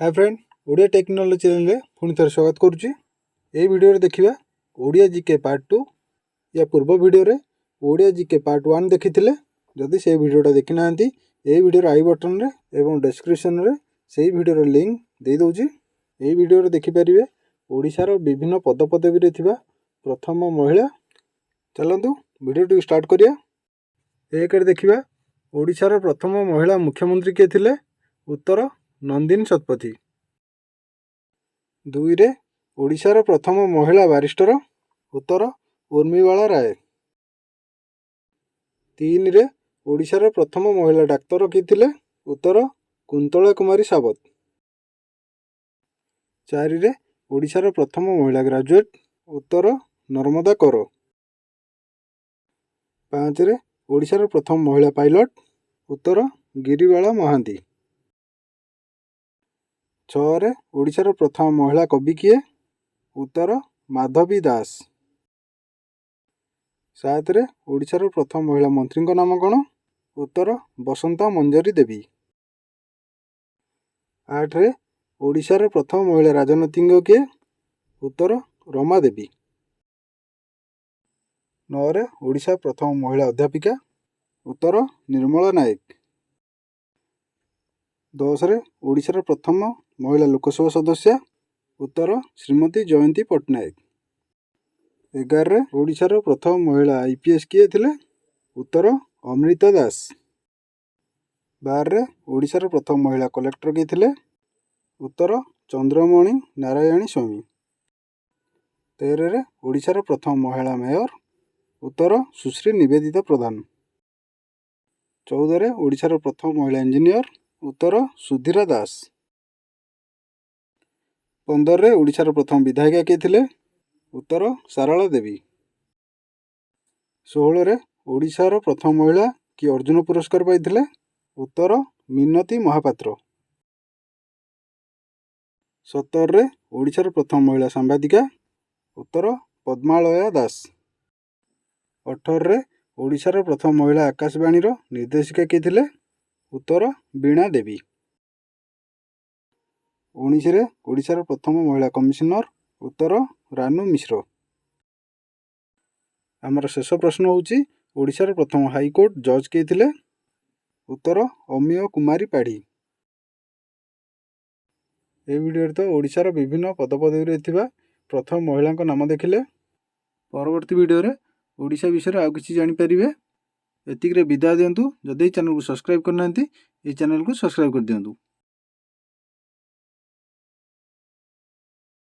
ହାଏ friend, Odia technology ଚ୍ୟାନେଲରେ ପୁଣି ଥରେ ସ୍ୱାଗତ କରୁଛି। ଏହି ଭିଡ଼ିଓରେ ଦେଖିବା ଓଡ଼ିଆ ଜିକେ ପାର୍ଟ 2। ୟା ପୂର୍ବ ଭିଡ଼ିଓରେ ଓଡ଼ିଆ ଜିକେ ପାର୍ଟ 1 ଦେଖିଥିଲେ। ଯଦି ସେଇ ଭିଡ଼ିଓଟା ଦେଖିନାହାନ୍ତି, ଏହି ଭିଡ଼ିଓର I ବଟନରେ ଏବଂ ଡେସ୍କ୍ରିପସନରେ ସେଇ ଭିଡ଼ିଓର ଲିଙ୍କ୍ ଦେଇଦେଉଛି। ଏହି ଭିଡ଼ିଓରେ ଦେଖିପାରିବେ ଓଡ଼ିଶାର ବିଭିନ୍ନ ପଦପଦବୀରେ ଥିବା ପ୍ରଥମ ମହିଳା। ଚାଲନ୍ତୁ, ଭିଡ଼ିଓଟିକୁ ଷ୍ଟାର୍ଟ କରିବା। 1ରେ ଦେଖିବା, ଓଡ଼ିଶାର ପ୍ରଥମ ମହିଳା ମୁଖ୍ୟମନ୍ତ୍ରୀ କିଏ ଥିଲେ? ଉତ୍ତର ନନ୍ଦିନୀ ଶତପଥୀ। 2ରେ ଓଡ଼ିଶାର ପ୍ରଥମ ମହିଳା ବାରିଷ୍ଟର? ଉତ୍ତର ଉର୍ମିବାଳା ରାୟ। 3ରେ ଓଡ଼ିଶାର ପ୍ରଥମ ମହିଳା ଡାକ୍ତର କିଏ ଥିଲେ? ଉତ୍ତର କୁନ୍ତଳା କୁମାରୀ ସାବତ। 4ରେ ଓଡ଼ିଶାର ପ୍ରଥମ ମହିଳା ଗ୍ରାଜୁଏଟ୍? ଉତ୍ତର ନର୍ମଦା କର। 5ରେ ଓଡ଼ିଶାର ପ୍ରଥମ ମହିଳା ପାଇଲଟ? ଉତ୍ତର ଗିରିବାଳା ମହାନ୍ତି। 6ରେ ଓଡ଼ିଶାର ପ୍ରଥମ ମହିଳା କବି କିଏ? ଉତ୍ତର ମାଧବୀ ଦାସ। 7ରେ ଓଡ଼ିଶାର ପ୍ରଥମ ମହିଳା ମନ୍ତ୍ରୀଙ୍କ ନାମ କ'ଣ? ଉତ୍ତର ବସନ୍ତା ମଞ୍ଜରୀ ଦେବୀ। 8ରେ ଓଡ଼ିଶାର ପ୍ରଥମ ମହିଳା ରାଜନୀତିଜ୍ଞ କିଏ? ଉତ୍ତର ରମା ଦେବୀ। 9ରେ ଓଡ଼ିଶା ପ୍ରଥମ ମହିଳା ଅଧ୍ୟାପିକା? ଉତ୍ତର ନିର୍ମଳା ନାୟକ। 10ରେ ଓଡ଼ିଶାର ପ୍ରଥମ ମହିଳା ଲୋକସଭା ସଦସ୍ୟା? ଉତ୍ତର ଶ୍ରୀମତୀ ଜୟନ୍ତୀ ପଟ୍ଟନାୟକ। 11ରେ ଓଡ଼ିଶାର ପ୍ରଥମ ମହିଳା ଆଇପିଏସ୍ କିଏ ଥିଲେ? ଉତ୍ତର ଅମ୍ରିତା ଦାସ। 12ରେ ଓଡ଼ିଶାର ପ୍ରଥମ ମହିଳା କଲେକ୍ଟର କିଏ ଥିଲେ? ଉତ୍ତର ଚନ୍ଦ୍ରମଣି ନାରାୟଣୀ ସ୍ୱାମୀ। 13ରେ ଓଡ଼ିଶାର ପ୍ରଥମ ମହିଳା ମେୟର? ଉତ୍ତର ସୁଶ୍ରୀ ନିବେଦିତା ପ୍ରଧାନ। 14ରେ ଓଡ଼ିଶାର ପ୍ରଥମ ମହିଳା ଇଞ୍ଜିନିୟର? ଉତ୍ତର ସୁଧୀରା ଦାସ। 15ରେ ଓଡ଼ିଶାର ପ୍ରଥମ ବିଧାୟିକା କିଏ ଥିଲେ? ଉତ୍ତର ସାରଳା ଦେବୀ। 16ରେ ଓଡ଼ିଶାର ପ୍ରଥମ ମହିଳା କିଏ ଅର୍ଜୁନ ପୁରସ୍କାର ପାଇଥିଲେ? ଉତ୍ତର ମିନତୀ ମହାପାତ୍ର। 17ରେ ଓଡ଼ିଶାର ପ୍ରଥମ ମହିଳା ସାମ୍ବାଦିକା? ଉତ୍ତର ପଦ୍ମାଳୟା ଦାସ। 18ରେ ଓଡ଼ିଶାର ପ୍ରଥମ ମହିଳା ଆକାଶବାଣୀର ନିର୍ଦ୍ଦେଶିକା କିଏ ଥିଲେ? ଉତ୍ତର ବୀଣା ଦେବୀ। 19ରେ ଓଡ଼ିଶାର ପ୍ରଥମ ମହିଳା କମିଶନର? ଉତ୍ତର ରାନୁ ମିଶ୍ର। ଆମର ଶେଷ ପ୍ରଶ୍ନ ହେଉଛି, ଓଡ଼ିଶାର ପ୍ରଥମ ହାଇକୋର୍ଟ ଜଜ୍ କିଏ ଥିଲେ? ଉତ୍ତର ଅମୀୟ କୁମାରୀ ପାଢ଼ୀ। ଏହି ଭିଡ଼ିଓରେ ତ ଓଡ଼ିଶାର ବିଭିନ୍ନ ପଦପଦବୀରେ ଥିବା ପ୍ରଥମ ମହିଳାଙ୍କ ନାମ ଦେଖିଲେ। ପରବର୍ତ୍ତୀ ଭିଡ଼ିଓରେ ଓଡ଼ିଶା ବିଷୟରେ ଆଉ କିଛି ଜାଣିପାରିବେ। ଏତିକିରେ ବିଦାୟ ଦିଅନ୍ତୁ। ଯଦି ଏହି ଚ୍ୟାନେଲକୁ ସବସ୍କ୍ରାଇବ୍ କରିନାହାନ୍ତି, ଏହି ଚ୍ୟାନେଲକୁ ସବସ୍କ୍ରାଇବ୍ କରିଦିଅନ୍ତୁ।